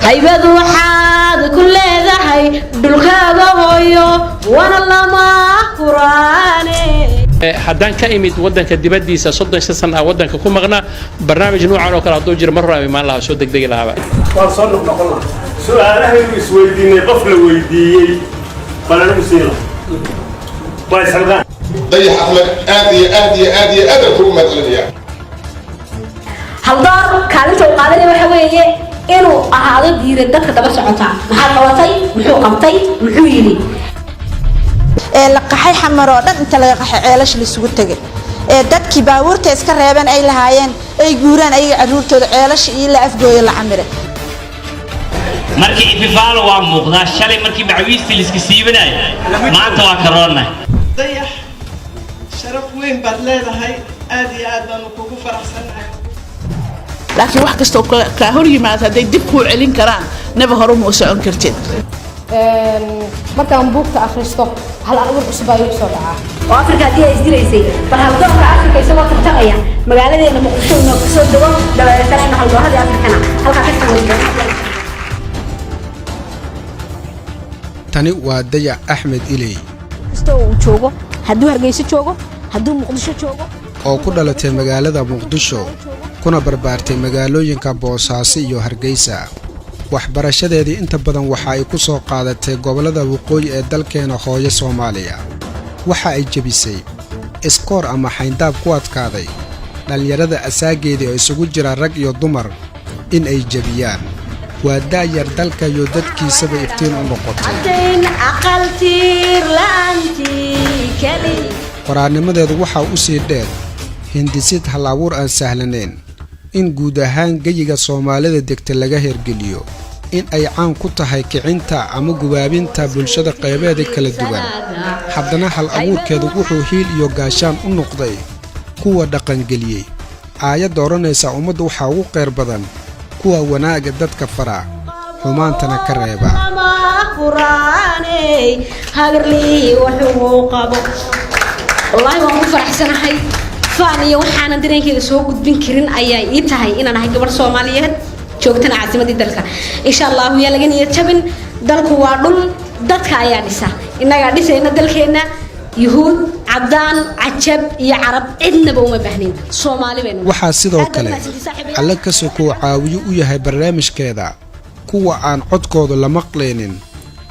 Haybad waxaad ku leedahay dhulkaaga hooyo, wana lama huraane. Haddaan ka imid waddanka dibaddiisa, 35 san ah waddanka ku maqnaa, barnaamij nuucan oo kale hadduu jiro, mar hore aan imaan lahaa, soo degdegi lahaaba. Waan soo noqnoqon lahaa su-aalahaynu isweydiinay. Qof la weydiiyey bal anigu siila waa isxilqaan. Dayax Axmed, aad iyo aad iyo aad iyo aad aan kugu mahadcelinayaa. Haldoor kaalinta uu qaadanaya waxa weeye inuu ahaado diirad dadka daba socota. Maxaad qabatay? Muxuu qabtay? Muxuu yidhi? Ee la qaxay, Xamar oo dhan inta laga qaxay, ceelasha laisugu tegay, ee dadkii baabuurta iska reebeen, ay lahaayeen ay guuraan ayaga caruurtooda, ceelasha iyo la Afgooyo la camire. Markii ififaalo waa muuqdaa. Shalay markii macawiistii liska siibanayo, maanta waa karoonna. Dayax, sharaf weyn baad leedahay, aad iyo aad baanu kugu faraxsannahay. Laakiin wax kastoo kaa hor yimaada, hadday dib kuu celin karaan, neba hore ma u socon kartid. Markaan buugta akhristo, hal abuur cusub baa igu soo dhacaa. Oo Afrika haddii ay isdilaysay, bal haldoorka Afrika isagoo tartamaya magaaladeena Muqdisho inoo kasoo dego, dabadeetana inu haldooradii Afrikana halkaa ka sii wadi. Tani waa Dayax Axmed Iley, kastoo uu joogo, hadduu Hargeyso joogo, hadduu Muqdisho joogo, oo ku dhalatay magaalada Muqdisho, kuna barbaartay magaalooyinka Boosaaso iyo Hargeysa. Waxbarashadeedii inta badan waxa ay ku soo qaadatay gobollada waqooyi ee dalkeena hooyo Soomaaliya. Waxa ay jebisay iskoor ama xayndaab ku adkaaday dhallinyarada asaageedii oo isugu jira rag iyo dumar in ay jebiyaan. Waa da'yar dalka iyo dadkiisaba iftiin u noqotay. Caddayn aqal tiir la'aantii keli. Qoraannimadeedu waxaa u sii dheer hindisid hal abuur aan sahlanayn in guud ahaan geyiga Soomaalida degta laga hergeliyo. In ay caan ku tahay kicinta ama gubaabinta bulshada qaybeeda kala duwan, haddana hal abuurkeedu wuxuu hiil iyo gaashaan u noqday kuwa dhaqangeliyey aayadda odhanaysa: "Ummaddu waxaa ugu qayr badan kuwa wanaagga dadka fara, xumaantana ka reeba." Lama huraaney hagarlii wuxuu qabo. Wallaahi waan ku faraxsanahay. Faan iyo waxaanan dareenkeyga soo gudbin karin ayaa ii tahay inaan ahay gabadh Soomaaliyeed joogtana caasimadii dalka. Insha Allahu yaa laga niyad jabin. Dalku waa dhul, dadka ayaa dhisa. Innagaa dhisayna dalkeenna. Yuhuud, caddaan, cajab iyo Carab cidnaba uma baahnin. Soomaali baynu. Waxaa sidoo kale Alle ka sokow caawiyo u yahay barnaamijkeeda kuwa aan codkooda la maqlaynin,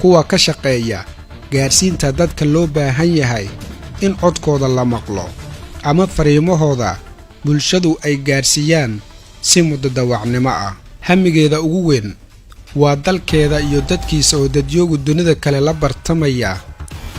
kuwa ka shaqeeya gaadhsiinta dadka loo baahan yahay in codkooda la maqlo ama fariimahooda bulshadu ay gaadhsiiyaan si mudadawacnimo ah. Hamigeeda ugu weyn waa dalkeeda iyo dadkiisa oo dadyoogu dunida kale la bartamaya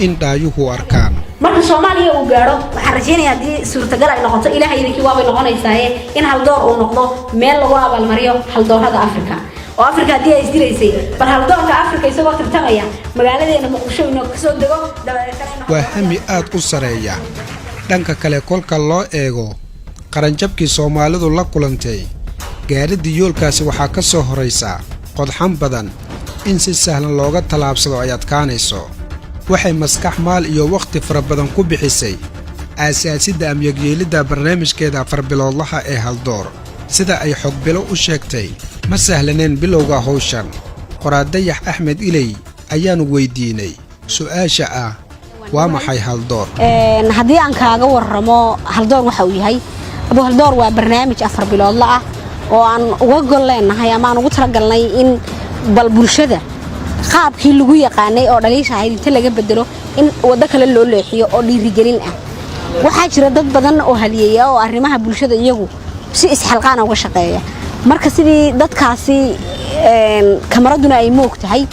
in dhaayuhu arkaan. Marka Soomaaliya uu gaadho, waxaan rajaynaya haddii suurtagal ay noqoto, Ilaahay idinkii waabay noqonaysaaye, in haldoor uu noqdo meel lagu abaalmariyo haldoorada Afrika. Oo Afrika haddii ay isdilaysay, bal haldoorka Afrika isagoo tartamaya magaaladeena Muqdisho inoo kasoo dego, dabadeetana Waa hami aad u sareeya. Dhanka kale, kolka loo eego qaranjabkii Soomaalidu la kulantay, gaadhiddii yoolkaasi waxaa ka soo horraysa qodxan badan in si sahlan looga tallaabsado ay adkaanayso. Waxay maskax, maal iyo wakhti fara badan ku bixisay aasaasidda ama yegyeelidda barnaamijkeeda 4 biloodlaha ee Haldoor. Sida ay Xogbilo u sheegtay, ma sahlaneen bilowga hawshan. Qoraa Dayax Axmed Iley ayaannu weyddiinay su'aasha ah: waa maxay Haldoor? Haddii aan kaaga warramo Haldoor waxa uu yahay, abu, Haldoor waa barnaamij 4 biloodla ah oo aan uga gol leenahay ama aan ugu talagalnay in bal bulshada qaabkii lagu yaqaanay oo dhaliisha ahayd inta laga bedelo, in waddo kale loo leexiyo oo dhiirigelin ah. Waxaa jira dad badan oo haliyeeya oo arrimaha bulshada iyagu si isxalqaana uga shaqeeya. Marka sidii dadkaasi kamaraduna ay moog tahay,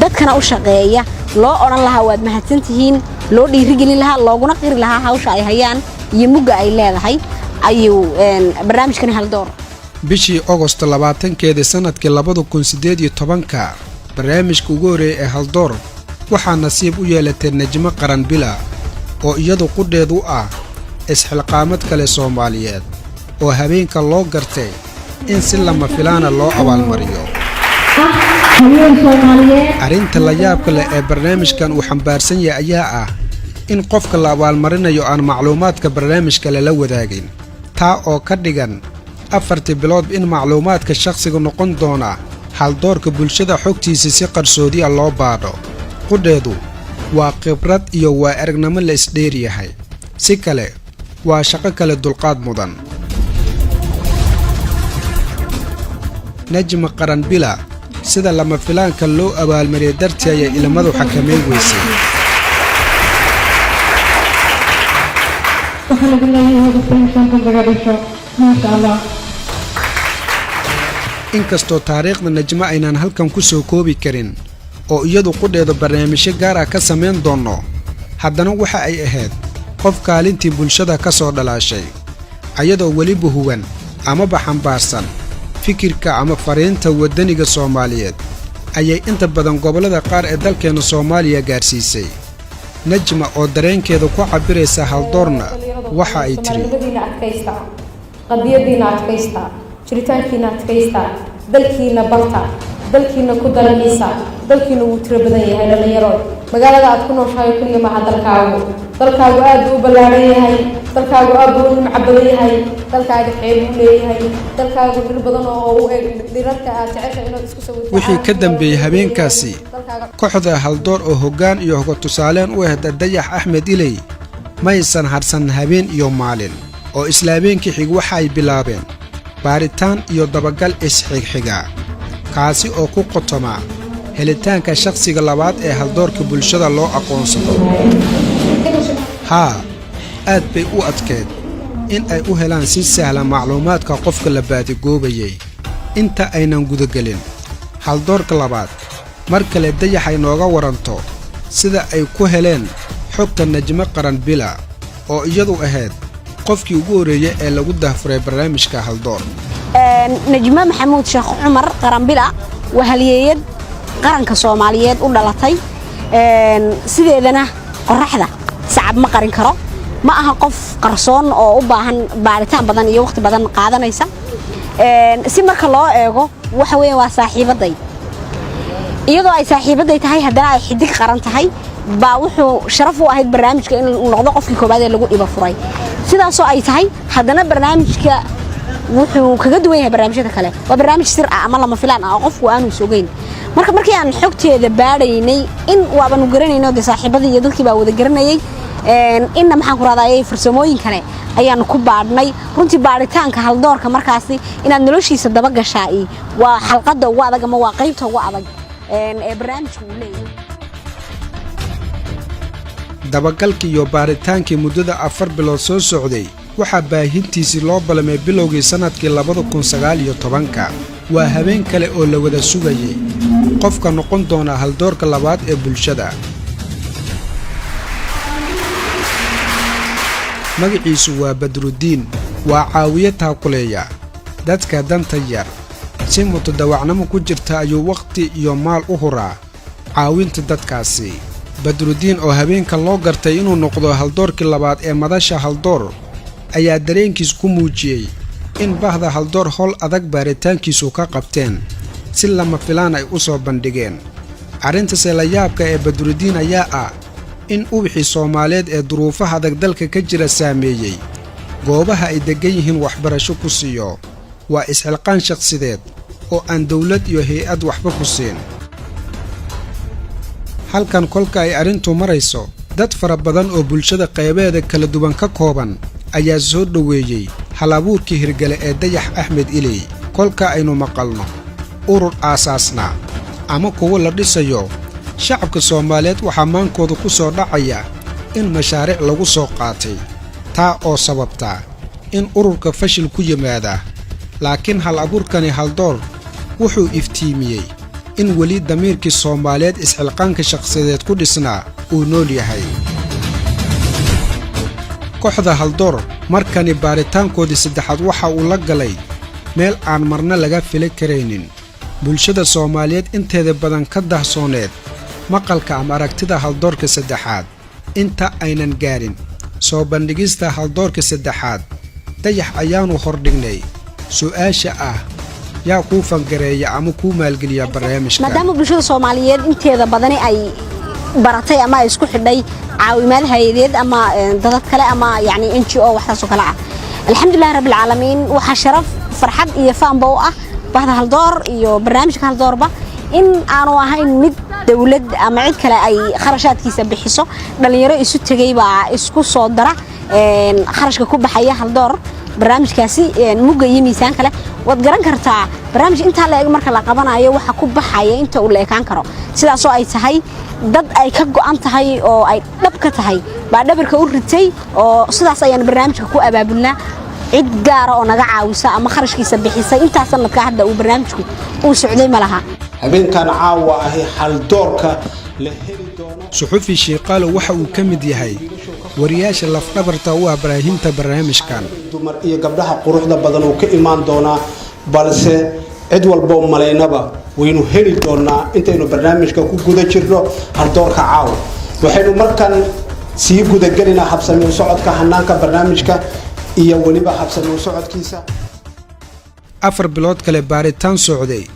dadkana u shaqeeya loo odhan lahaa waad mahadsantihiin, loo dhiirigelin lahaa, looguna qiri lahaa hawsha ay hayaan iyo mugga ay leedahay, ayuu barnaamijkani Haldoor. Bishii Ogosto 20-keedii sannadkii 2018-ka, barnaamijka ugu horreeyey ee Haldoor waxaa nasiib u yeelatay Najmo Qaran Bila, oo iyadu qudheed u ah isxilqaamad kale Soomaaliyeed oo habeenka loo gartay in si lama filaana loo abaalmariyo. Arrinta la yaabka leh ee barnaamijkan uu xambaarsan yahay ayaa ah in qofka la abaalmarinayo aan macluumaadka barnaamijka lala wadaagin, taa oo ka dhigan afartii bilood in macluumaadka shakhsiga noqon doona Haldoorka bulshada xogtiisa si qarsoodiya loo baadho qudheedu waa khibrad iyo waa aragnimo la isdheeryahay. Si kale waa shaqo kale dulqaad mudan. Najma Qaranbila sida lama filaanka loo abaalmariyay dartii ayay ilmadu xakameyn weysay. Waxaa laga leeyahay hoggaanka laga dhisho, maasha Allah. Inkastoo taariikhda Najmo aynaan halkan ku soo koobi karin oo iyadu qudheeda barnaamijyo gaar ah ka samayn doonno, haddana waxa ay ahayd qof kaalintii bulshada ka soo dhalaashay, ayadoo weliba huwan amaba xambaarsan fikirka ama fariinta waddaniga Soomaaliyeed ayay inta badan gobollada qaar ee dalkeenna Soomaaliya gaadhsiisay. Najma oo dareenkeeda ku cabbiraysa Haldoorna waxa ay tidhi: Soomaalinimadiina adkaysta, qadiyadiina adkaysta, jiritaankiina adkaysta, dalkiina barta, dalkiina ku dalxiisa. Dalkiina wuu tiro badan yahay. Dhalinyaro, magaalada aad ku nooshahay keliya maaha dalkaagu. Dalkaagu aad buu u ballaaran yahay, dalkaagu aad buu u nimco badan yahay, dalkaaga xeeb buu leeyahay, dalkaagu dhir badan oo u eg dhirarka aad jeceshahay inaad isku sawirto. Wixii ka dambeeyey habeenkaasi, kooxda Haldoor oo hoggaan iyo hoga tusaaleen u ahda Dayax Axmed Iley maysan harsan habeen iyo maalin, oo isla habeenkii xig waxa ay bilaabeen baaritaan iyo dabagal isxigxiga, kaasi oo ku qotoma helitaanka shakhsiga labaad ee haldoorka bulshada loo aqoonsado. Haa, aad bay u adkeed in ay u helaan si sahla macluumaadka qofka la baadigoobayay. Inta aynan gudagelin haldoorka labaad, mar kale Dayaxay nooga waranto sida ay ku heleen xogta Najmo Qaran Bila, oo iyadu ahayd qofkii ugu horreeyey ee lagu dahfuray barnaamijka Haldoor. Najmo Maxamuud Sheekh Cumar Qaranbila waa halyeeyad qaranka Soomaaliyeed u dhalatay. Sideedana qoraxda sacab ma qarin karo. Ma aha qof qarsoon oo u baahan baaritaan badan iyo waqti badan qaadanaysa. Si marka loo eego, waxa weeye waa saaxiibaday. Iyadoo ay saaxiibaday tahay, haddana ay xidig qaran tahay, baa wuxuu sharaf u ahayd barnaamijka inuu noqdo qofkii koowaad ee lagu iba furay. Sidaasoo ay tahay, haddana barnaamijka wuxuu kaga duwan yahay barnaamijyada kale: waa barnaamij sir ah ama lama filaan ah oo qofku aanu sogeyn. Marka markii aan xogteeda baadhaynay, in waabanu garanayno dee, saaxiibadii iyo dadkii baa wada garanayay, inna maxaan ku rahdaa, farsamooyin kale ayaanu ku baadhnay. Runtii baadhitaanka haldoorka markaasi inaad noloshiisa daba gashaa waa xalqadda ugu adag ama waa qaybta ugu adag ee barnaamijku uu leeyahay. Dabagalkii iyo baaritaankii muddada 4 bilood soo socday waxaa baahintiisii loo ballamay bilowgii sannadkii 2019-ka. Waa habeen kale oo la wada sugayay qofka noqon doona haldoorka labaad ee bulshada. Magaciisu waa Badrudiin, waa caawiye taakuleeya dadka danta yar. Si mutadawacnimo ku jirta ayuu wakhti iyo maal u huraa caawinta dadkaasi. Badrudiin oo habeenka loo gartay inuu noqdo haldoorkii labaad ee madasha Haldoor ayaa dareenkiis ku muujiyey in bahda Haldoor howl adag baaritaankiisu ka qabteen, si lama filaan ay u soo bandhigeen. Arrintase la yaabka ee Badrudiin ayaa ah in uwixii Soomaaliyeed ee duruufaha adag dalka ka jira saameeyey goobaha ay deggan yihiin waxbarasho ku siiyo. Waa isxilqaan shakhsideed oo aan dawlad iyo hay-ad waxba ku siin. Halkan kolka ay arrintu marayso, dad fara badan oo bulshada qaybaheeda kala duwan ka kooban ayaa soo dhoweeyey halabuurkii hirgale ee Dayax Axmed Iley. Kolka aynu maqalno urur aasaasna ama kuwo la dhisayo, shacabka Soomaaliyeed waxaa maankooda ku soo dhacaya in mashaariic lagu soo qaatay, taa oo sababta in ururka fashil ku yimaada. Laakiin hal abuurkani Haldoor wuxuu iftiimiyey in weli damiirkii Soomaaliyeed isxilqaanka shakhsiyadeed ku dhisnaa uu nool yahay. Kooxda Haldoor markani baaritaankoodii saddexaad waxa uu la galay meel aan marna laga fili karaynin, bulshada Soomaaliyeed inteeda badan ka dahsooneed maqalka ama aragtida haldoorka saddexaad. Inta aynan gaarin soo bandhigista haldoorka saddexaad, Dayax ayaannu hordhignay su'aasha ah: yaa kuu fangareeya ama kuu maalgeliya barnaamijka? Maadaama bulshada Soomaaliyeed inteeda badani ay baratay ama ay isku xidhay caawimaad hay-adeed ama dadad kale ama yani NGO waxtaasoo kale ah, alxamdulilahi rabbilcaalamiin, waxaa sharaf, farxad iyo faanba u ah Bahda Haldoor iyo barnaamijka Haldoorba in aanu ahayn mid dowlad ama cid kale ay kharashaadkiisa bixiso. Dhalinyaro isu tegay baa isku soo dara kharashka ku baxaya Haldoor. Barnaamijkaasi mugga iyo miisaan kale waad garan kartaa. Barnaamij intaa la eg marka la qabanayo, waxa ku baxaya inta uu la ekaan karo. Sidaasoo ay tahay, dad ay ka go'an tahay oo ay dhab ka tahay baa dhabarka u ritay, oo sidaas ayaan barnaamijka ku abaabulnaa. Cid gaara oo naga caawisa ama kharashkiisa bixisay intaa sanadka hadda uu barnaamijku uu socday ma laha. Habeenkan caawa ahi haldoorka la heli doono. Suxufi Shiiqaalo waxa uu ka mid yahay wariyaasha lafdhabarta u ah baraahinta barnaamijkan. Dumar iyo gabdhaha quruxda badan uu ka imaan doonaa, balse cid walboo malaynaba waynu heli doonaa intaynu barnaamijka ku guda jirno. Haldoorka caawa waxaynu markan sii gudagelinaa habsami u socodka hanaanka barnaamijka iyo weliba habsami u socodkiisa. 4 bilood kale baaritaan socday,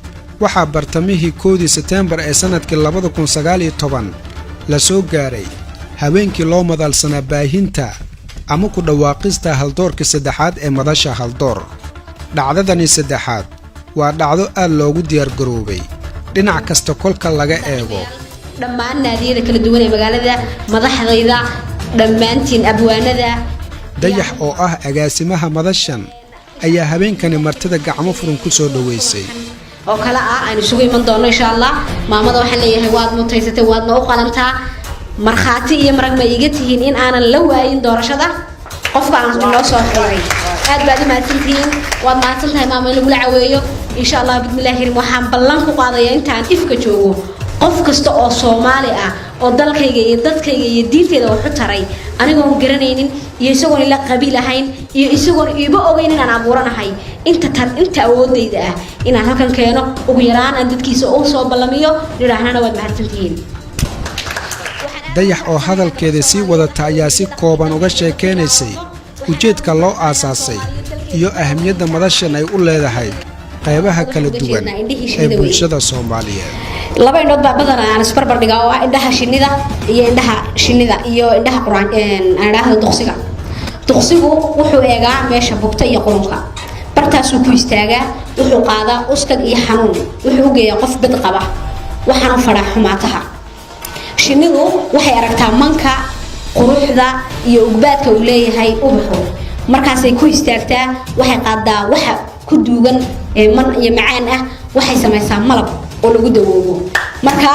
waxaa bartamihii 1dii Seteembar ee sannadkii 2019 la soo gaaray habeenkii loo madalsanaa baahinta ama ku dhawaaqista haldoorka saddexaad ee madasha Haldoor. Dhacdadani saddexaad waa dhacdo aad loogu diyaargaroobay dhinac kasta kolka laga eego. Dhammaan naadiyada kala duwan ee magaalada, madaxdayda dhammaantiin, abwaanada. Dayax oo ah agaasimaha madashan ayaa habeenkani martida gacmo furan ku soo dhoweysay. Oo kale ah aynu isugu iman doono, insha Allah. Maamada waxaan leeyahay, waad mutaysatay, waadna u qalantaa. Markhaati iyo marag ma iiga tihiin in aanan la waayin doorashada qofka aan inoo soo xulay? Aad baad u mahadsantihiin. Waad mahadsan tahay, maama, in lagula caweeyo, insha Allah. Bismillahi karim, waxaan ballan ku qaadaya intaan ifka joogo, qof kasta oo Soomaali ah oo dalkayga iyo dadkayga iyo diinteyda wax u taray, anigoon garanaynin iyo isagoon ila qabiil ahayn iyo isagoon iiba ogeyn inaan abuuranahay, inta tar inta awoodayda ah inaan halkan keeno, ugu yaraan aan dadkiisa u soo ballamiyo, nidhaahnana waad mahadsantihiin. Dayax oo hadalkeeda sii wadata ayaa si kooban uga sheekaynaysay ujeedka loo aasaasay iyo ahamiyadda madashan ay u leedahay qaybaha kala duwan ee bulshada Soomaaliyeed. Laba indhood baa badanaa aan isbarbar dhigaa, oo ah indhaha shinnida iyo indhaha shinnida iyo indhaha quraan aan idhaahdo duqsiga. Duqsigu wuxuu eegaa meesha bugta iyo qurunka, bartaasuu ku istaagaa. Wuxuu qaadaa uskag iyo xanuun, wuxuu u geeyaa qof bad qaba, waxaanu fadhaa xumaataha. Shinnidu waxay aragtaa manka, quruxda iyo ugbaadka uu leeyahay ubaxu, markaasay ku istaagtaa. Waxay qaadaa waxa ku duugan ee man iyo macaan ah, waxay samaysaa malab oo lagu dawoobo. Marka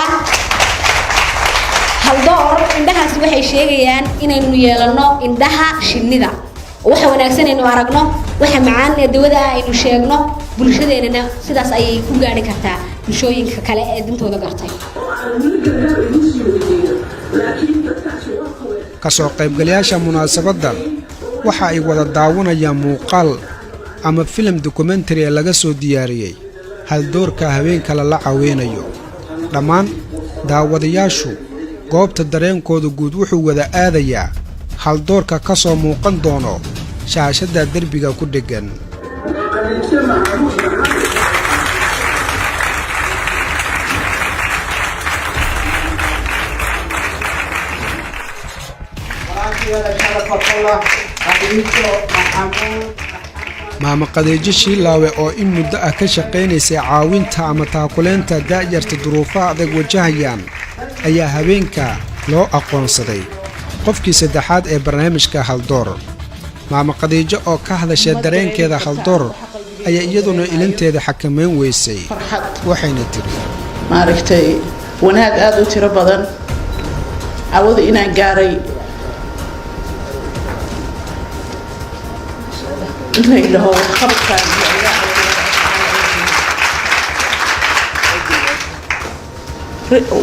Haldoor indhahaasi waxay sheegayaan inaynu yeelanno indhaha shinnida, waxa wanaagsan aynu aragno, waxa macaan ee dawada ah aynu sheegno. Bulshadeenana sidaas ayay ku gaadhi kartaa bulshooyinka kale ee dantooda gartay. Ka soo qaybgalayaasha munaasabaddan waxa ay wada daawanayaan muuqaal ama filim dokumentary ee laga soo diyaariyey haldoorka habeenka lala caweynayo. Dhammaan daawadayaashu goobta dareenkooda guud wuxuu wada aadayaa haldoorka ka soo muuqan doono shaashadda derbiga ku dheggan. Maama Qadeejo Shiilaawe oo in muddo ah ka shaqaynaysay caawinta ama taakuleynta da'yarta duruufaha adag wajahayaan ayaa habeenka loo aqoonsaday qofkii saddexaad ee barnaamijka Haldoor. Maama Khadiijo oo ka hadashay dareenkeeda Haldoor ayaa iyaduna ilinteeda xakamayn weysay, waxayna tidhi: Maaragtay, wanaag aada u tiro badan cawada inaan gaaray in la idhaho waxqabadkaan.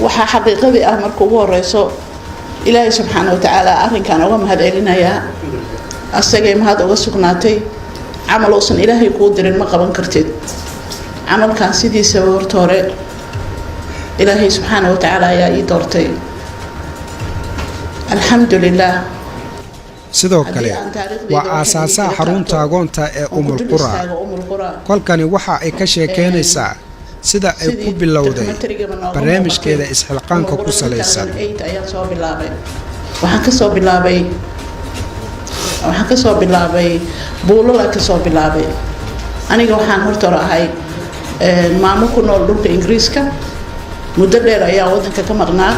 Waxaa xaqiiqadii ah, marka ugu horeyso Ilaahay subxaana wa tacaala arrinkan uga mahad celinayaa, asagay mahad uga sugnaatay. Camal uusan Ilaahay kuu dirin ma qaban kartid. Camalkan sidiisaba horta hore Ilaahay subxaana wa tacaala ayaa ii doortay, alxamdu lilah. Sidoo kale waa aasaasaha xarunta agoonta ee Umul Qura. Kolkani waxa ay ka sheekaynaysaa sida ay ku bilowday barnaamijkeeda isxilqaanka ku salaysan. Ayaan soo bilaabay, waxaan kasoo bilaabay buulalaa kasoo bilaabay. Aniga waxaan horta hore ahay Maamo ku nool dhulka Ingiriiska. Muddo dheer ayaa waddanka ka maqnaa.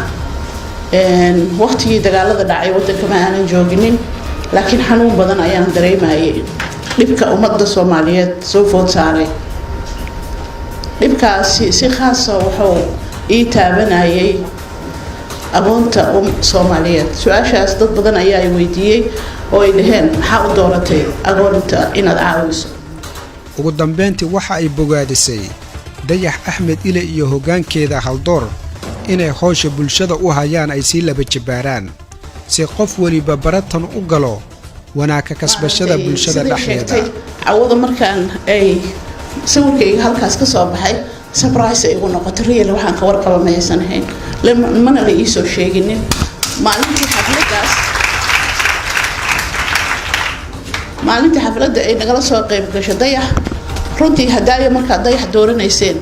Waqtigii dagaalada dhacay waddanka ma aanan jooginin, laakiin xanuun badan ayaan dareemayay, dhibka ummadda Soomaaliyeed soo food saaray. Dhibkaasi si khaasa wuxuu ii taabanayay agoonta Soomaaliyeed. Su-aashaas dad badan ayaa i weydiiyey oo ay dhaheen, "Maxaa u dooratay agoonta inaad caawiso?" Ugu dambayntii waxa ay bogaadisay Dayax Axmed Ile iyo hoggaankeeda Haldoor inay howsha bulshada u hayaan ay sii laba jabbaaraan, si qof weliba baratan u galo wanaagka kasbashada bulshada Siday dhexdeeda. sheegtay Cawada, markaan ay sawirkayga halkaas ka soo baxay, surprise ay igu noqotay. Real waxaan ka warqaba ma aysan ahayn, mana la iisoo sheeginin. Maalintii xafladda ay nagala soo qayb gasho Dayax, runtii hadaayo markaad Dayax dooranayseen,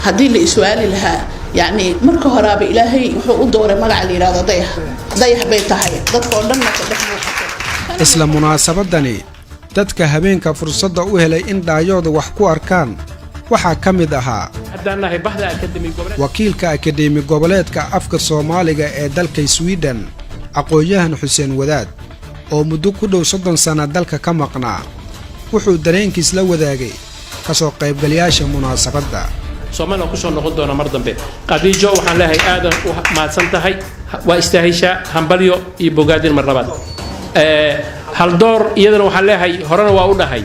haddii la is-su'aali lahaa, yacni marka horaaba Ilaahay wuxuu u dooray magaca la yidhahdo Dayax. Dayax bay tahay, dadka oo dhanna ka dhex muuqato. Isla munaasabadani, dadka habeenka fursadda u helay in dhaayooda wax ku arkaan waxaa ka mid ahaa Haddaan nahay bahda akademi goboleed wakiilka Akademi Goboleedka Afka Soomaaliga ee dalka Swiden, aqoon-yahan Xuseen Wadaad, oo muddo ku dhow 30 sanna dalka ka maqnaa. Wuxuu dareenkiis la wadaagay ka soo qaybgalayaasha munaasabadda. Soomaaliya kusoo noqon doona mar dambe. Qadiijo, waxaan leeyahay aadan u mahadsan tahay, waa istaahishaa hambalyo iyo bogaadin mar labaad. Haldoor iyadana waxaan leeyahay, horena waa u dhahay,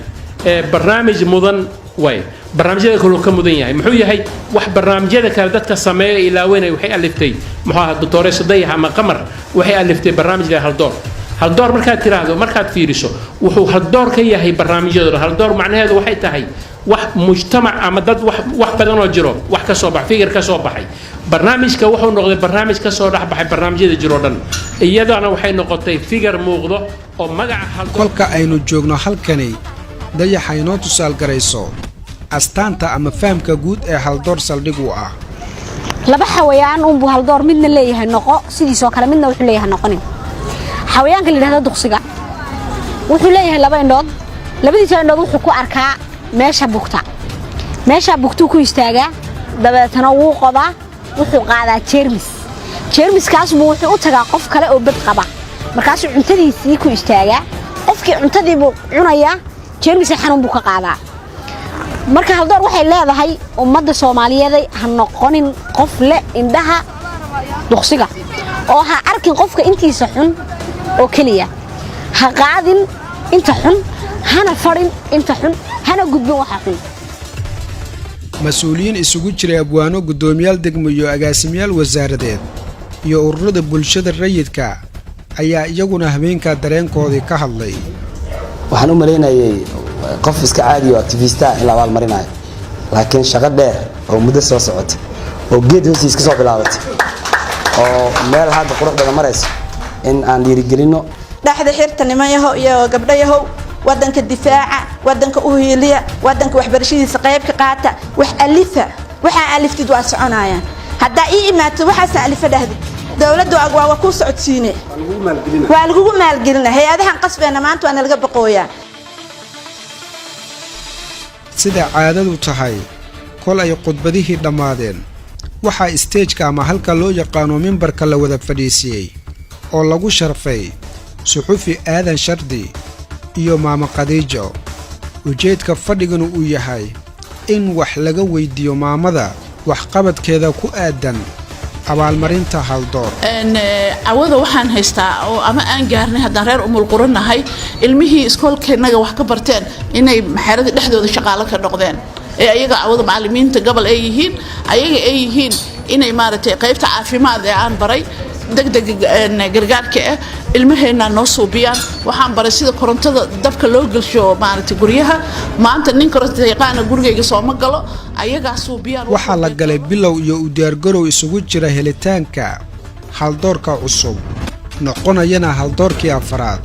barnaamij mudan way barnaamijyada kaluu ka mudan yahay. Muxuu yahay wax barnaamijyada kale dadka sameeya ilaaweynay? Waxay aliftay, muxuu ahaa, Doctore Dayax ama Qamar, waxay aliftay barnaamij leh Haldoor. Haldoor markaad tiraahdo, markaad fiiriso, wuxuu haldoor ka yahay barnaamijyadooda. Haldoor macnaheedu waxay tahay wax mujtamac ama dad wax badan oo jiro, wax ka soo bax, fikir ka soo baxay. Barnaamijka wuxuu noqday barnaamij ka soo dhex baxay barnaamijyada jiroo dhan. Iyadana waxay noqotay fikir muuqdo oo magaca Haldoor. Kolka aynu joogno halkani, Dayaxa inoo tusaalgarayso astaanta ama fahamka guud ee Haldoor saldhig u ah. Laba xawayaan unbuu Haldoor midna leeyahay noqo sidiisoo kale, midna wuxuu leeyahay noqonin. Xawayaanka la yidhahdo duqsiga wuxuu leeyahay laba indhood. Labadiisa indhood wuxuu ku arkaa meesha bugta. Meeshaa bugtuu ku istaagaa, dabeetana wuu qodaa, wuxuu qaadaa jeermis. Jeermiskaas buu wuxuu u tagaa qof kale oo bad qaba, markaasuu cuntadiisii ku istaagaa. Qofkii cuntadii buu cunayaa, jeermisa xanuun buu ka qaadaa. Marka Haldoor waxay leedahay, ummadda Soomaaliyeeday, ha noqonin qof le indhaha duqsiga oo ha arkin qofka intiisa xun oo keliya. Ha qaadin inta xun, hana fadhin inta xun, hana gudbin waxa xun. Mas-uuliyiin isugu jiray abwaano, guddoomiyaal degmo iyo agaasimayaal wasaaradeed iyo ururada bulshada rayidka ayaa iyaguna habeenkaa dareenkoodii ka hadlay. Waxaan u malaynayay qof iska caadi oo activist ah in la abaalmarinayo, laakiin shaqo dheer oo muddo soo socotay oo geed hoostiis ka soo bilaabatay oo meel hadda qurux badan marayso in aan dhiirigelinno. Dhexda xirta, niman yahow iyo gabdho yahow. Wadanka difaaca, wadanka u hiiliya, wadanka waxbarashadiisa qayb ka qaata. Wax alifa, waxaa aliftid waa soconayaan. Haddaa ii imaato, waxaasa alifa dhahdid, dowladdu waa kuu socodsiine, waa lagugu maalgelina. Hay-adahan qasbeena maanta waa nalaga baqooyaa. Sida caadadu tahay, kol ay khudbadihii dhammaadeen, waxaa isteejka ama halka loo yaqaano mimbarka la wada fadhiisiyey oo lagu sharfay suxufi Aadan Shardi iyo Maamo Khadiijo. Ujeedka fadhiganu uu yahay in wax laga weyddiiyo maamada waxqabadkeeda ku aadan abaalmarinta Haldoor. Cawada waxaan haystaa oo ama aan gaarnay, haddaan reer Umul Quranahay, ilmihii iskoolkeenaga wax ka barteen inay maxeerada dhexdooda shaqaalo ka noqdeen, ee ayaga cawada macallimiinta gobol ay yihiin, ayaga ay yihiin inay maaragtay qaybta caafimaad ee aan baray, degdeg gargaarka ah, ilmaheennaa noo suubiyaan. Waxaan baray sida korontada dabka loo gelsho maaragtay guryaha. Maanta nin koronta yaqaana gurigayga sooma galo, ayagaa suubiyaan. Waxaa la galay bilow iyo u diyaargarow isugu jira helitaanka haldoorka cusub, noqonayana haldoorkii afaraad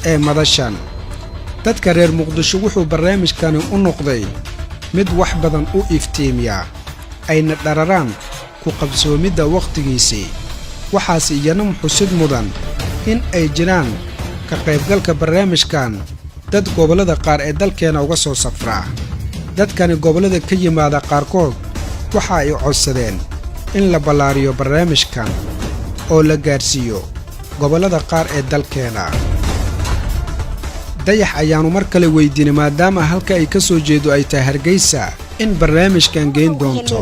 ee madashan. Dadka reer Muqdisho wuxuu barnaamijkani u noqday mid wax badan u iftiimiya, ayna dhararaan ku qabsoomidda wakhtigiisii. Waxaase iyana xusid mudan in ay jiraan ka qaybgalka barnaamijkan dad gobollada qaar ee dalkeena uga soo safraa. Dadkani gobollada ka yimaada qaarkood waxa ay codsadeen in la ballaariyo barnaamijkan oo la gaadhsiiyo gobollada qaar ee dalkeena. Dayax ayaannu mar kale weydiinay, maadaama halka ay ka soo jeedo ay tahay Hargeysa, in barnaamijkan geyn doonto.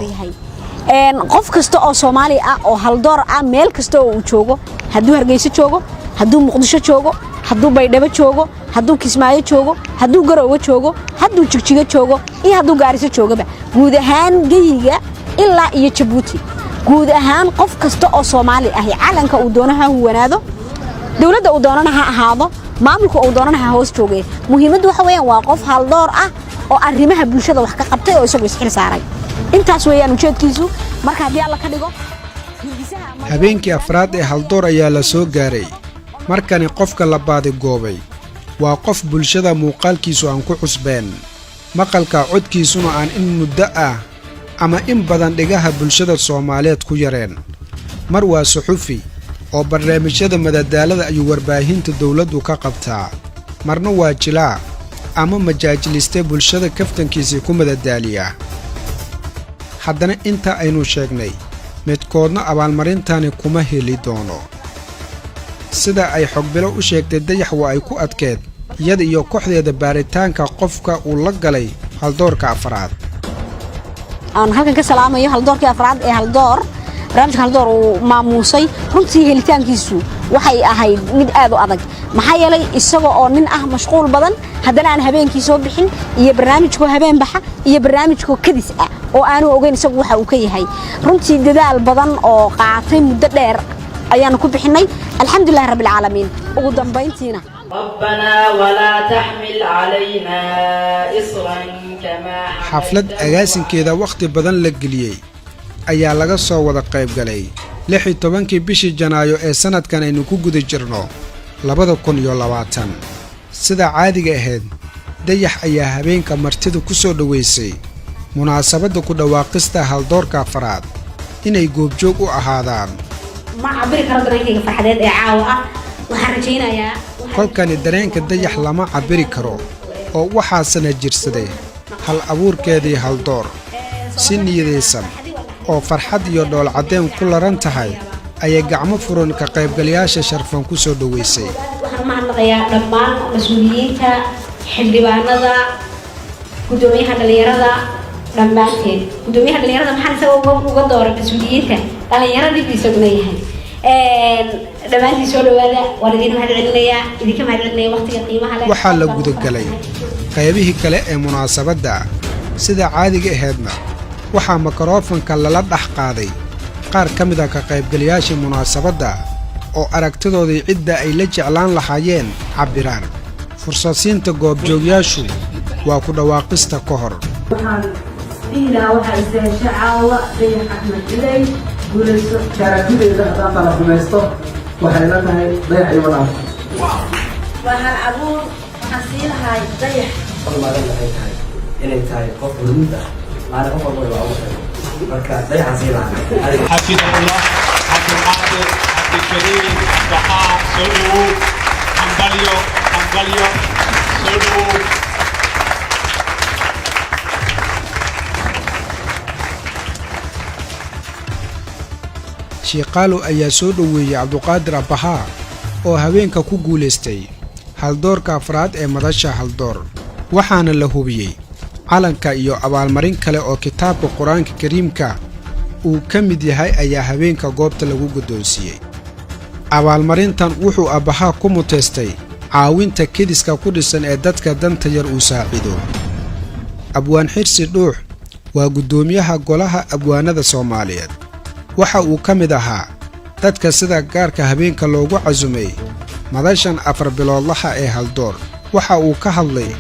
Qof kasta oo Soomaali ah oo haldoor ah, meel kasta oo uu joogo, hadduu Hargeysa joogo, hadduu Muqdisho joogo, hadduu Baydhabo joogo, hadduu Kismaayo joogo, hadduu Garoowe joogo, hadduu Jigjigo joogo iyo hadduu Gaariso joogaba, guud ahaan geyiga ilaa iyo Jabuuti, guud ahaan qof kasta oo Soomaali ahi, calanka uu doono ha huwanaado, dowladda uu doonana ha ahaado, maamulka uu doonana ha hoos jooge, muhiimaddu waxa weeyaan waa qof haldoor ah oo arrimaha bulshada wax ka qabtay oo isagu isxil saaray. Intaas weeyaan ujeedkiisu. Marka haddii Alla ka dhigo. Habeenkii afraad ee Haldoor ayaa la soo gaaray. Markani qofka la baadigoobay waa qof bulshada muuqaalkiisu aan ku cusbeen, maqalka codkiisuna aan in muddo ah ama in badan dhigaha bulshada Soomaaliyeed ku yareen. Mar waa suxufi oo barnaamijyada madadaalada ayuu warbaahinta dowladdu ka qabtaa, marna waa jilaa ama majaajiliste bulshada kaftankiisii ku madadaaliya. Haddana inta aynu sheegnay midkoodna abaalmarintani kuma heli doono. Sida ay Xogbilo u sheegtay Dayax, waa ay ku adkeed iyada iyo kooxdeeda baaritaanka qofka uu la galay haldoorka afraad. Aan halkan ka salaamayo haldoorkii afraad ee Haldoor, barnaamijka Haldoor uu maamuusay. Runtii helitaankiisu waxay ahayd mid aad u adag, maxaa yeelay isaga oo nin ah mashquul badan, haddana aan habeenkii soo bixin, iyo barnaamijkoo habeen baxa iyo barnaamijkoo kadis ah oo aanu ogeyn isagu waxa uu ka yahay. Runtii dadaal badan oo qaatay muddo dheer ayaanu ku bixinay. Alxamdulilahi rabbilcaalamiin, ugu dambayntiina ربنا ولا تحمل علينا إصرا كما Xaflad agaasinkeeda wakhti badan la geliyey ayaa laga soo wada qayb galay 16-kii bishii Janaayo ee sannadkan aynu ku guda jirno, 2020. Sida caadiga ahayd, Dayax ayaa habeenka martida ku soo dhowaysay munaasabadda ku dhawaaqista haldoorka afraad inay goobjoog u ahaadaan. Ma cabiri karo dareenkayga farxadeed ee caawa ah. Waxaan rajaynayaa Kolkani dareenka Dayax lama cabbiri karo oo waxaasana jirsaday hal abuurkeedii Haldoor. Si niyadaysan oo farxad iyo dhoolcaddeen ku laran tahay ayay gacmo furan ka qaybgalayaasha sharfan ku soo dhowaysay. Waxaan u mahadnaqayaa dhammaan mas-uuliyiinta, xildhibaanada, guddoomiyaha dhallinyarada dhammaanteed. Guddoomiyaha dhallinyarada maxaan isaga uga dooray mas-uuliyiinta? Dhallinyaradii buu isaguna yahay. Dhammaantiin soo dhawaada. Waan idin mahad celinayaa, idinka mahad celinaya waqtiga qiimaha leh. Waxaa la gudagalay qaybihii kale ee munaasabadda. Sida caadiga ahaydna, waxaa mikrofanka lala dhex qaaday qaar ka mid a ka qaybgalayaashii munaasabadda oo aragtidoodii cidda ay la jeclaan lahaayeen cabbiraan. Fursadsiinta goobjoogyaashu waa ku dhawaaqista ka hor. Waxaan dhihi lahaa, waxaa istahesha caawa Dayax Axmed Ilay. Guulayso. Aragtideeda haddaan kala rumaysto, waxay la tahay Dayax iyo wadaaf. Waa hal abuur. Waxaan sii lahay Dayax. Maalin waxay tahay inay tahay qof hormuud ah, maalin qof walba waa ugu xigo. Marka Dayaxaan sii lahaa. Xafidahullah Cabdulqaadir Cabdikariim Baxaa, soo dhowow. Hambalyo, hambalyo, soo dhowow. Shiiqaalo ayaa soo dhoweeyey Cabduqaadir Abbahaa oo habeenka ku guulaystay haldoorka afraad ee madasha Haldoor, waxaana la hubiyey calanka iyo abaalmarin kale oo kitaabka Qur-aanka Kariimka uu ka mid yahay ayaa habeenka goobta lagu guddoonsiiyey. Abaalmarintan wuxuu Abbahaa ku muteystay caawinta kediska ku dhisan ee dadka danta yar uu saacido. Abwaan Xirsi Dhuux waa guddoomiyaha Golaha Abwaanada Soomaaliyeed. Waxa uu ka mid ahaa dadka sida gaarka habeenka loogu casumay madashan afar biloodlaha ee Haldoor. Waxa uu ka hadlay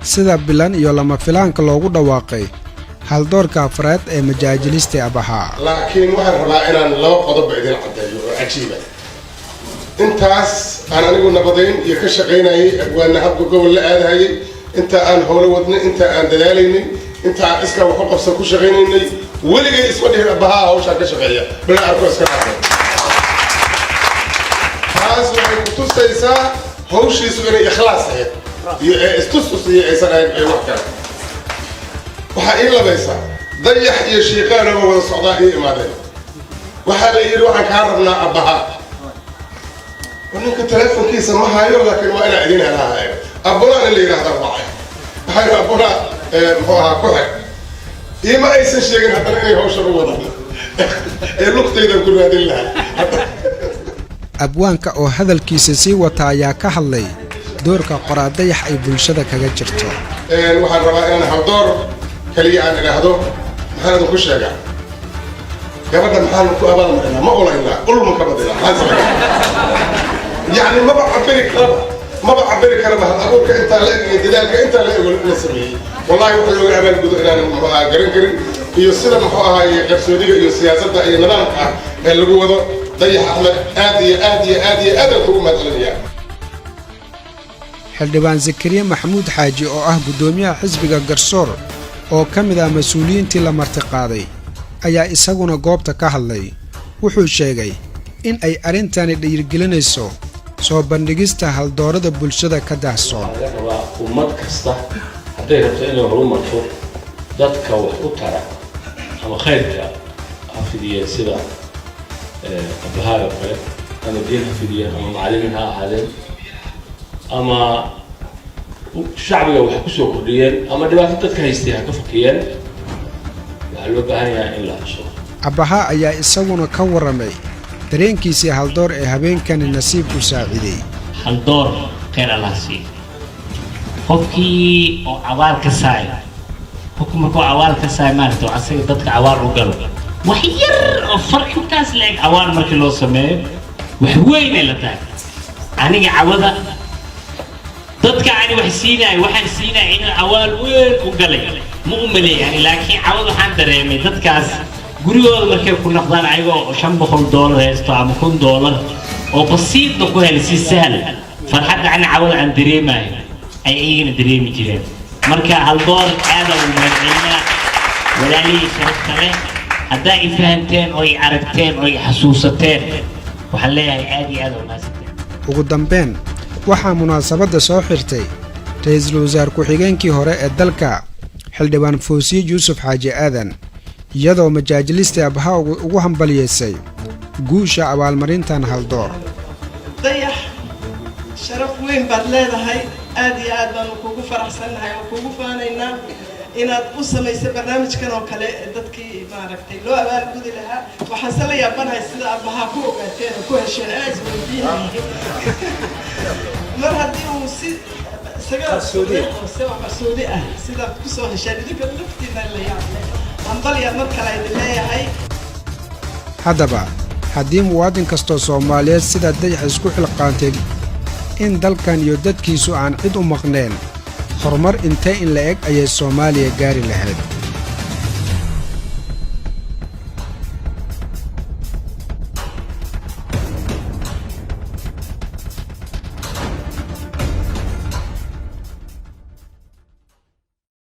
sida bilan iyo lama filaanka loogu dhawaaqay haldoorka afraad ee majaajilista Abahaa. Laakiin waxaan rabaa inaan laba qodobba idin caddeeyo oo cajiiba. Intaas aan anigu nabadayn iyo ka shaqaynayay, abwaana habka gobol la aadahayay, inta aan howlo wadnay, inta aan dadaalaynay, inta aan iskaa wax u qabsan ku shaqaynaynay, weligay isma dhihin Abahaa hawshaa ka shaqeeya bala arko iska dhaafay. Taas waxay ku tusaysaa hawshiisu inay ikhlaas ahayd iyo ee istustus iyo aysan ahayn ee wax kale. Waxaa ii labaysaa Dayax iyo Shiiqaanaba wada socdaa ii imaadeen. Waxaa la yidhi, "Waxaan kaa rabnaa Abbaha." Ninka telefonkiisa ma hayo, laakiin waa inaa idin helaa hayo. Abunaa in la yidhahda wacay. Waxaa yidhi, "Abunaa, muxuu ahaa ku xig." Iima aysan sheegin haddana inay hawshan u wadaan ee lugtaydan ku raadin lahaa. Abwaanka oo hadalkiisa sii wata ayaa ka hadlay doorka qoraa Dayax ay bulshada kaga jirto. Waxaan rabaa inaan Haldoor kaliya aan idhaahdo, maxaan idinku sheegaa? Gabadha maxaan ku abaalmarinaa? Ma ulaynaa? Ulma ka badinaa? Maxaan sameynaa? Yacni maba cabiri karaba hal abuurka intaa la eg iyo dadaalka intaa la ego la sameeyey. Wallahi waxa looga abaalgudo inaanan, muxuu ahaa, garan karin, iyo sida, muxuu ahaay, qarsoodiga iyo siyaasadda iyo nidaamka ah ee lagu wado. Dayax Axmed, aad iyo aad iyo aad iyo aad aan kugu mahadcelinayaa. Xildhibaan Zakariya Maxamuud Xaaji oo ah guddoomiyaha xisbiga Garsoor oo ka mid ah mas-uuliyiintii la martiqaaday ayaa isaguna goobta ka hadlay. Wuxuu sheegay in ay arrintani dhiirigelinayso soo bandhigista haldoorada bulshada ka daahsoon. Laga rabaa ummad kasta hadday rabto inay horumarto, dadka wax u tara ama khayrka ha fidiyeen, sida Abbahaay oo kale, ama diin ha fidiyeen, ama macallimiin ha ahaadeen, ama shacbiga wax ku soo kordhiyeen, ama dhibaato dadka haystay ha ka fakiyeen, waxaa loo baahan yahay in la xuso. Abbaha ayaa isaguna ka warramay dareenkiisii Haldoor ee habeenkani nasiibku saaciiday. Haldoor khayr Allah siiyo. Qofkii oo abaal ka saay, qofku markuu abaal ka saay, maaragta, oo asaga dadka abaal u galo, wax yar oo far intaas la eg abaal markii loo sameeyo, wax weyn ay la tahay. Aniga cawada dadka ani wax siinayo, waxaan siinaya inuu awaal weyn u galay ma u maleeyani, laakiin cawad waxaan dareemay dadkaas gurigooda markay ku noqdaan ayagoo $500 haysto ama $1000 oo basiidna ku helay si sahal, farxadda ani cawada aan dareemayo ay iyagana dareemi jireen. Marka Haldoor aada u mahadcelinaa. Walaalihii sharafta leh, haddaa i fahanteen oo i aragteen oo i xasuusateen, waxaan leeyahay aad iyo aad u mahadsanteen. Ugu dambeyn waxaa munaasabadda soo xirtay ra-iisul wasaar ku-xigeenkii hore ee dalka, Xildhibaan Foosiye Yuusuf Xaaji Aadan, iyadoo majaajilista Abha ugu hambaliyeysay guusha abaalmarintan Haldoor. Dayax, sharaf weyn baad leedahay. Aad iyo aad baanu kugu faraxsannahay oo kugu faanaynaa inaad u samaysay barnaamijkan oo kale dadkii, maaragtay, loo abaalgudi lahaa. Waxaan se la yaabanahay sida Abahaa ku ogaateen oo ku hesheen. Anaa isweydiinayay mar haddii uu si isaga hoose oo qarsoodi ah sidaad kusoo hesheen idinka laftiina la yaable. Hambalya mar kale idin leeyahay. Haddaba haddii muwaadin kastoo Soomaaliyeed sida Dayax isku xilqaantay in dalkan iyo dadkiisu aan cid u maqneen, horumar intee in la eg ayay Soomaaliya gaari lahayd?